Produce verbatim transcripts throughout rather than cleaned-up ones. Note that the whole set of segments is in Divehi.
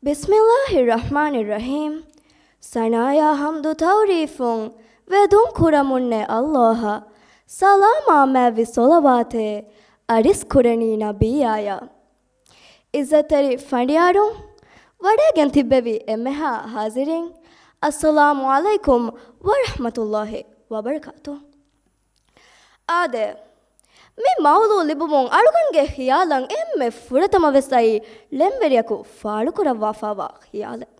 ބިސްމިއްލާހި ރަޙްމާނި ރަޙީމް. ސަނާޔާ ޙަމްދު ތަޢުރީފުން ވެދުން ކުރަމުންނޭ ﷲ އަށް، ސަލާމާ މާތްވި ޞަލަވާތެ އަރިސް ކުރަނީ ނަބިއްޔާޔަށް. ޢިއްޒަތްތެރި ފަނޑިޔާރުން، ވަޑައިގެން ތިއްބެވި އެންމެހާ ޙާޟިރީން، އައްސަލާމު ޢަލައިކުމް ވަރަޙްމަތުﷲި ވަބަރަކާތުހު. އާދެ، މި މައުޟޫޢު ލިބުމުން އަޅުގަނޑުގެ ޚިޔާލަށް އެންމެ ފުރަތަމަ ވެސް އައީ ޅެންވެރިޔަކު ފާޅުކުރައްވާފައިވާ ޚިޔާލެއް.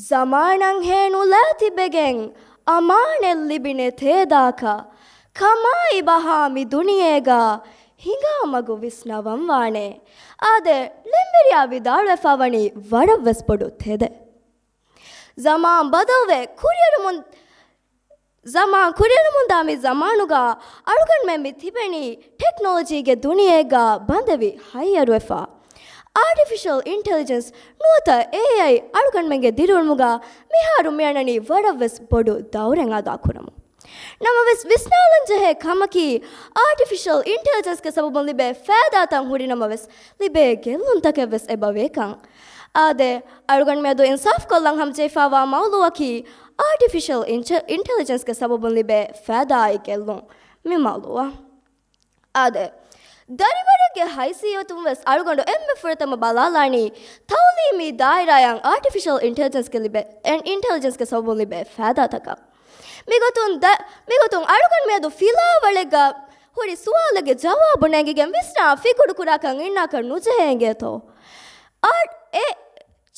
ޒަމާނަށް ހޭނުލާ ތިބެގެން އަމާނެއް ލިބި ނެތޭ ދާކަށް، ކަމާއި ބަހާ މި ދުނިޔޭގަ ހިނގާ މަގު ވިސްނަވަން ވާނެ. އާދެ، ޅެންވެރިޔާ ވިދާޅުވެފަ ވަނީ ވަރަށް ވެސް ބޮޑު ތެދެއް. ޒަމާން ބަދަލުވެ ކުރިއެރުމުން، ޒަމާން ކުރިއެރުމުންދާ މި ޒަމާނުގަ އަޅުގަނޑުމެން މި ތިބެނީ ޓެކްނޮލޮޖީގެ ދުނިޔޭގަ ބަނދެވި ހައްޔަރުވެފަ. އާޓިފިޝަލް އިންޓެލިޖެންސް ނުވަތަ އޭއައި އަޅުގަނޑުމެންގެ ދިރިއުޅުމުގަ މިހާރު މިއަންނަނީ ވަރަށް ވެސް ބޮޑު ދައުރެއް އަދާކުރަމުން. ނަމަވެސް، ވިސްނާލަންޖެހޭ ކަމަކީ، އާޓިފިޝަލް އިންޓެލިޖެންސްގެ ސަބަބުން ލިބޭ ފައިދާތައް ހުރި ނަމަވެސް، ލިބޭ ގެއްލުންތަކެއް ވެސް އެބަވޭކަން. އާދެ، އަޅުގަނޑު މިއަދު އިންސާފްކޮށްލަން ހަމަޖެހިފައިވާ މައުޟޫޢަކީ، އާޓިފިޝަލް އިންޓެ-، އިންޓެލިޖެންސްގެ ސަބަބުން ލިބޭ ފައިދާއާއި ގެއްލުން. މި މައުޟޫޢަށް. އާދެ، ދަރިވަރެއްގެ ހައިސިއްޔަތުން ވެސް އަޅުގަނޑު އެންމެ ފުރަތަމަ ބަލާލާނީ، ތަޢުލީމީ ދާއިރާއަށް އާޓިފިޝަލް އިންޓެލިޖެންސްގެ ލިބޭ، އިން-، އިންޓެލިޖެންސްގެ ސަބަބުން ލިބޭ ފައިދާތަކަށް. މިގޮތުން ދަ-، މިގޮތުން އަޅުގަނޑު މިއަދު ފިލާވަޅެއްގަ ހުރި ސުވާލެއްގެ ޖަވާބު ނެގިގެން ވިސްނާ ފިކުރު ކުރާކަށް އިންނާކަށް ނުޖެހޭ އިނގޭތޯ؟ އާ، އެ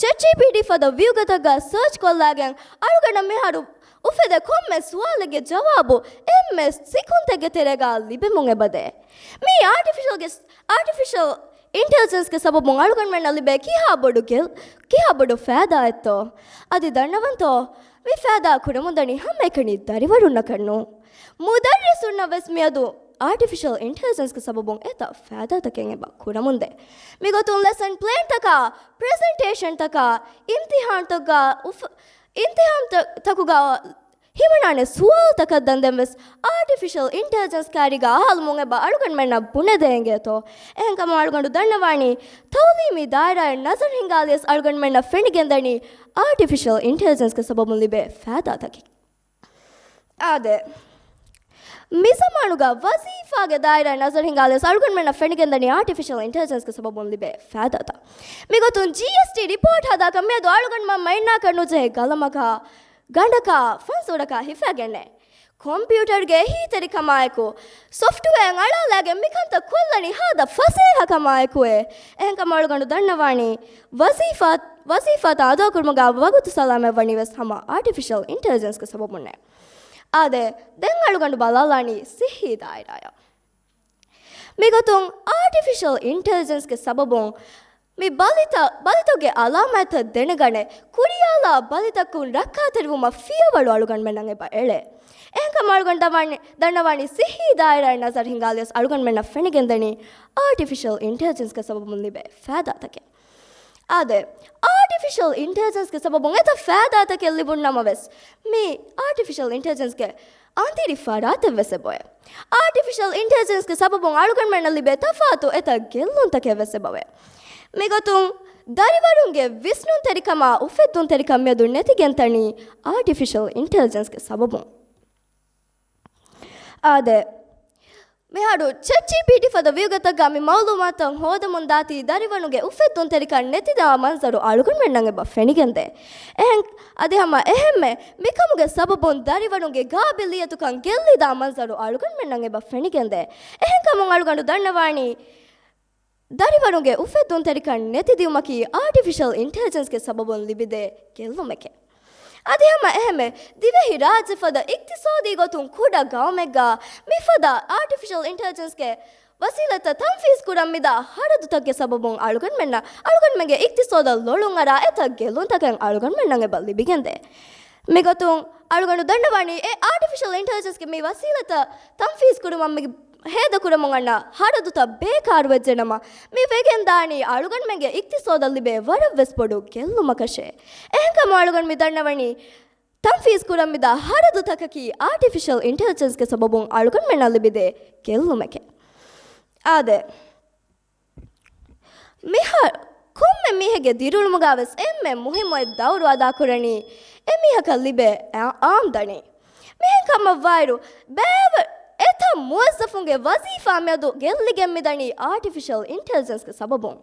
ޗެޓް ޖީޕީޓީ ފަދަ ވިއުގަތަކަށް ސާޗް ކޮށްލާގެން އަޅުގަނޑަށް މިހާރު އުފެދޭ ކޮންމެ ސުވާލެއްގެ ޖަވާބު އެންމެ ސިކުންތެއްގެ ތެރޭގަ ލިބެމުން އެބަދޭ. މީ އާޓިފިޝަލްގެ، އާޓިފިޝަލް އިންޓެލިޖެންސްގެ ސަބަބުން އަޅުގަނޑުމެންނަށް ލިބޭ ކިހާ ބޮޑު ގެ-، ކިހާ ބޮޑު ފައިދާއެއްތޯ؟ އަދި ދަންނަވަންތޯ؟ މި ފައިދާ ކުރަމުންދަނީ ހަމައެކަނި ދަރިވަރުންނަކަށް ނޫން. މުދައްރިސުންނަށް ވެސް މިއަދު އާޓިފިޝަލް އިންޓެލިޖެންސްގެ ސަބަބުން އެތައް ފައިދާތަކެއް އެބަ ކުރަމުންދޭ. މިގޮތުން ލެސަން ޕްލޭންތަކާ، ޕްރެޒެންޓޭޝަންތަކާ، އިމްތިހާންތަކުގަ އުފ-، އިމްތިހާންތަ-، ތަކުގަ ހިމަނާނެ ސުވާލުތަކަށް ދަންދެން ވެސް އާޓިފިޝަލް އިންޓެލިޖެންސް ކާރީގަ އަހާލުމުން އެބަ އަޅުގަނޑުމެންނަށް ބުނެދޭނގޭތޯ. އެހެންކަމުން އަޅުގަނޑު ދަންނަވާނީ، ތަޢުލީމީ ދާއިރާއަށް ނަޒަރު ހިނގާލިޔަސް އަޅުގަނޑުމެންނަށް ފެނިގެންދަނީ އާޓިފިޝަލް އިންޓެލިޖެންސްގެ ސަބަބުން ލިބޭ ފައިދާތަކެއް. އާދެ، މިޒަމާނުގަ ވަޒީފާގެ ދާއިރާއަށް ނަޒަރު ހިނގާލިޔަސް އަޅުގަނޑުމެންނަށް ފެނިގެންދަނީ އާޓިފިޝަލް އިންޓެލިޖެންސްގެ ސަބަބުން ލިބޭ ފައިދާތައް. މިގޮތުން ޖީއެސްޓީ ރިޕޯޓް ހަދާކަށް މިއަދު އަޅުގަނޑުމެން އިންނާކަށް ނުޖެހޭ ގަލަމަކާ، ގަނޑަކާ، ފަންސުރަކާ ހިފައިގެންނޭ. ކޮމްޕިއުޓަރުގެ އެހީތެރިކަމާއެކު، ސޮފްޓްވެއާއަށް އަޅާލާގެން މިކަންތައް ކޮށްލަނީ ހާދަ ފަސޭހަކަމާއެކުއޭ. އެހެންކަމުން އަޅުގަނޑު ދަންނަވާނީ، ވަޒީފާ، ވަޒީފާތައް އަދާކުރުމުގަ ވަގުތު ސަލާމަތް ވަނީ ވެސް ހަމަ އާޓިފިޝަލް އިންޓެލިޖެންސްގެ ސަބަބުންނޭ. އާދެ، ދެން އަޅުގަނޑު ބަލާލާނީ ސިއްހީ ދާއިރާއަށް. މިގޮތުން އާޓިފިޝަލް އިންޓެލިޖެންސްގެ ސަބަބުން މި ބަލިތައް، ބަލިތަކުގެ އަލާމާތްތައް ދެނެގަނެ، ކުރިޔާލާ ބަލިތަކުން ރައްކާތެރިވުމަށް ފިޔަވަޅު އަޅުގަނޑުމެންނަށް އެބަ އެޅޭ. އެހެންކަމުން އަޅުގަނޑު ދަންނަވާނީ، ދަންނަވާނީ ސިއްހީ ދާއިރާއަށް ނަޒަރު ހިނގާލިޔަސް އަޅުގަނޑުމެންނަށް ފެނިގެންދަނީ އާޓިފިޝަލް އިންޓެލިޖެންސްގެ ސަބަބުން ލިބޭ ފައިދާތަކެއް. އާދެ، އާޓިފިޝަލް އިންޓެލިޖެންސްގެ ސަބަބުން އެތައް ފައިދާތަކެއް ލިބުން ނަމަވެސް، މި އާޓިފިޝަލް އިންޓެލިޖެންސްގެ އަނދިރި ފަރާތެއް ވެސް އެބައޮތް. އާޓިފިޝަލް އިންޓެލިޖެންސްގެ ސަބަބުން އަޅުގަނޑުމެންނަށް ލިބޭ ތަފާތު އެތައް ގެއްލުންތަކެއް ވެސް އެބައޮތް. މިގޮތުން ދަރިވަރުންގެ ވިސްނުންތެރިކަމާ އުފެއްދުންތެރިކަން މިއަދު ނެތިގެން ތަނީ އާޓިފިޝަލް އިންޓެލިޖެންސްގެ ސަބަބުން. އާދެ، މިހާރު ޗެޓް ޖީޕީޓީ ފަދަ ވިއުގަތަކަށް މި މައުލޫމާތުތައް ހޯދަމުން ދާތީ، ދަރިވަރުންގެ އުފެއްދުންތެރިކަން ނެތިދާ މަންޒަރު އަޅުގަނޑުމެންނަށް އެބަ ފެނިގެންދޭ. އެހެން، އަދި ހަމަ އެހެންމެ މިކަމުގެ ސަބަބުން ދަރިވަރުންގެ ގާބިލިއްޔަތުކަން ގެއްލިދާ މަންޒަރު އަޅުގަނޑުމެންނަށް އެބަ ފެނިގެންދޭ. އެހެންކަމުން އަޅުގަނޑު ދަންނަވާނީ، ދަރިވަރުންގެ އުފެއްދުންތެރިކަން ނެތިދިއުމަކީ އާޓިފިޝަލް އިންޓެލިޖެންސްގެ ސަބަބުން ލިބިދޭ ގެއްލުމެކޭ. އަދި ހަމަ އެހެންމެ ދިވެހި ރާއްޖެ ފަދަ އިޤްތިޞާދީ ގޮތުން ކުޑަ ގައުމެއްގަ މިފަދަ އާޓިފިޝަލް އިންޓެލިޖެންސްގެ ވަސީލަތްތައް ތަންފީޒް ކުރަން މިދާ ހަރަދުތަކުގެ ސަބަބުން އަޅުގަނޑުމެންނަށް، އަޅުގަނޑުމެންގެ އިޤްތިޞާދަށް ލޮޅުންއަރާ އެތައް ގެއްލުންތަކެއް އަޅުގަނޑުމެންނަށް އެބަ ލިބިގެންދޭ. މިގޮތުން އަޅުގަނޑު ދަންނަވާނީ އެ އާޓިފިޝަލް އިންޓެލިޖެންސްގެ މި ވަސީލަތްތައް ތަންފީޒް ކުރުމަށް މި ހޭދަކުރަމުން އަންނަ ހަރަދުތައް ބޭކާރުވެއްޖެނަމަ، މި ވެގެންދާނީ އަޅުގަނޑުމެންގެ އިޤްތިޞާދަށް ލިބޭ ވަރަށްވެސް ބޮޑު ގެއްލުމަކަށޭ. އެހެންކަމުން އަޅުގަނޑު މި ދަންނަވަނީ، ތަންފީޒް ކުރަން މިދާ ހަރަދުތަކަކީ އާޓިފިޝަލް އިންޓެލިޖެންސްގެ ސަބަބުން އަޅުގަނޑުމެންނަށް ލިބިދޭ ގެއްލުމެކޭ. އާދެ، މިހާރު ކޮންމެ މީހެ ގެ ދިރިއުޅުމުގަ ވެސް އެންމެ މުހިއްމު އެއް ދައުރު އަދާކުރަނީ އެމީހަކަށް ލިބޭ އާ-، އާމްދަނީ. މިހެން ކަމަށް ވާއިރު، ބޭވަ އެތައް މުވައްޒަފުންގެ ވަޒީފާ މިއަދު ގެއްލިގެން މިދަނީ އާޓިފިޝަލް އިންޓެލިޖެންސްގެ ސަބަބުން.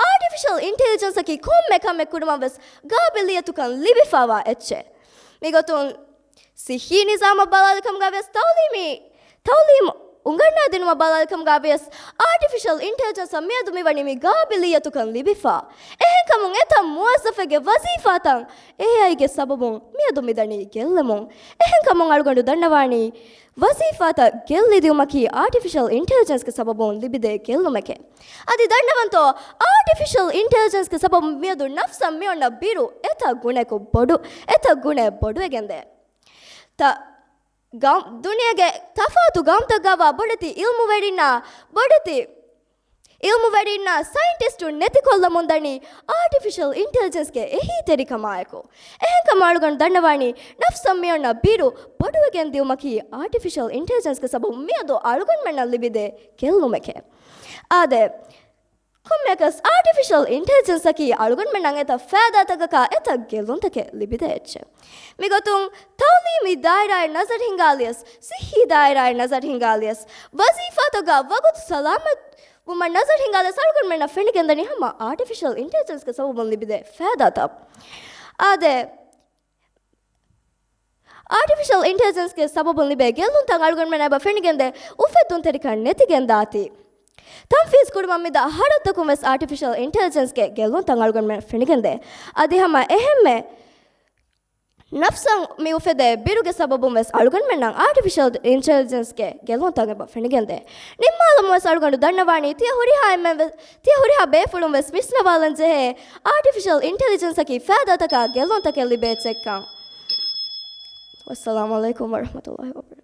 އާޓިފިޝަލް އިންޓެލިޖެންސަކީ ކޮންމެ ކަމެއް ކުރުމަށް ވެސް ގާބިލިއްޔަތުކަން ލިބިފައިވާ އެއްޗެއް. މިގޮތުން ސިއްހީ ނިޒާމަށް ބަލާލިކަމުގަ ވިޔަސް ތައުލީމީ، ތައުލީމު އުނގަންނާދިނުމަށް ބަލާލިކަމުގަ ވިޔަސް އާޓިފިޝަލް އިންޓެލިޖެންސަށް މިއަދު މިވަނީ މި ގާބިލިއްޔަތުކަން ލިބިފަ. އެހެންކަމުން އެތައް މުވައްޒަފެއްގެ ވަޒީފާތައް އޭއައިގެ ސަބަބުން މިއަދު މިދަނީ ގެއްލެމުން. އެހެންކަމުން އަޅުގަނޑު ދަންނަވާނީ ވަޒީފާތައް ގެއްލިދިއުމަކީ އާޓިފިޝަލް އިންޓެލިޖެންސްގެ ސަބަބުން ލިބިދޭ ގެއްލުމެކޭ. އަދި ދަންނަވަންތޯ، އާޓިފިޝަލް އިންޓެލިޖެންސްގެ ސަބަބުން މިއަދު ނަފްސަށް މިއޮންނަ ބިރު އެތައް ގުނައަކު ބޮޑު، އެތައް ގުނައެއް ބޮޑުވެގެންދޭ. ތަ-، ގައު-، ދުނިޔޭގެ ތަފާތު ގައުމުތަކުގަވާ ބޮޑެތި އިލްމުވެރިންނާ، ބޮޑެތި އިލްމުވެރިންނާ ސައިންޓިސްޓުން ނެތިކޮށްލަމުންދަނީ އާޓިފިޝަލް އިންޓެލިޖެންސްގެ އެހީތެރިކަމާއެކު. އެހެންކަމުން އަޅުގަނޑު ދަންނަވާނީ ނަފްސަށް މިއޮންނަ ބިރު ބޮޑުވެގެން ދިއުމަކީ އާޓިފިޝަލް އިންޓެލިޖެންސްގެ ސަބަބުން މިއަދު އަޅުގަނޑުމެންނަށް ލިބިދޭ ގެއްލުމެކޭ. އާދެ، ކޮންމެއަކަސް އާޓިފިޝަލް އިންޓެލިޖެންސަކީ އަޅުގަނޑުމެންނަށް އެތައް ފައިދާތަކަކާ އެތައް ގެއްލުންތަކެއް ލިބިދޭ އެއްޗެއް. މިގޮތުން ތައުލީމީ ދާއިރާއަށް ނަޒަރު ހިނގާލިޔަސް، ސިއްހީ ދާއިރާއަށް ނަޒަރު ހިނގާލިޔަސް، ވަޒީފާތަކުގަ ވަގުތު ސަލާމަތްވުމަށް ނަޒަރު ހިނގާލިޔަސް އަޅުގަނޑުމެންނަށް ފެނިގެންދަނީ ހަމަ އާޓިފިޝަލް އިންޓެލިޖެންސްގެ ސަބަބުން ލިބިދޭ ފައިދާތައް. އާދެ، އާޓިފިޝަލް އިންޓެލިޖެންސްގެ ސަބަބުން ލިބޭ ގެއްލުންތައް އަޅުގަނޑުމެންނަށް އެބަ ފެނިގެންދޭ އުފެއްދުންތެރިކަން ނެތިގެންދާތީ. ތަންފީޒް ކުރުމަށް މިދާ ހަރަދަކުން ވެސް އާޓިފިޝަލް އިންޓެލިޖެންސްގެ ގެއްލުންތައް އަޅުގަނޑުމެންނަށް ފެނިގެންދޭ. އަދި ހަމަ އެހެންމެ ނަފްސަށް މި އުފެދޭ ބިރުގެ ސަބަބުން ވެސް އަޅުގަނޑުމެންނަށް އާޓިފިޝަލް އިންޓެލިޖެންސްގެ ގެއްލުންތައް އެބަ ފެނިގެންދޭ. ނިންމާލަމުން ވެސް އަޅުގަނޑު ދަންނަވާނީ ތިޔަ ހުރިހާ އެންމެން ވެ-، ތިޔަ ހުރިހާ ބޭފުޅުން ވެސް ވިސްނަވާލަން ޖެހޭ އާޓިފިޝަލް އިންޓެލިޖެންސަކީ ފައިދާތަކާ ގެއްލުންތަކެއް ލިބޭ އެއްޗެއްކަން. ވައްސަލާމު ޢަލައިކުމް ވަރަޙްމަތުﷲި ވަބަރަކާތުހު.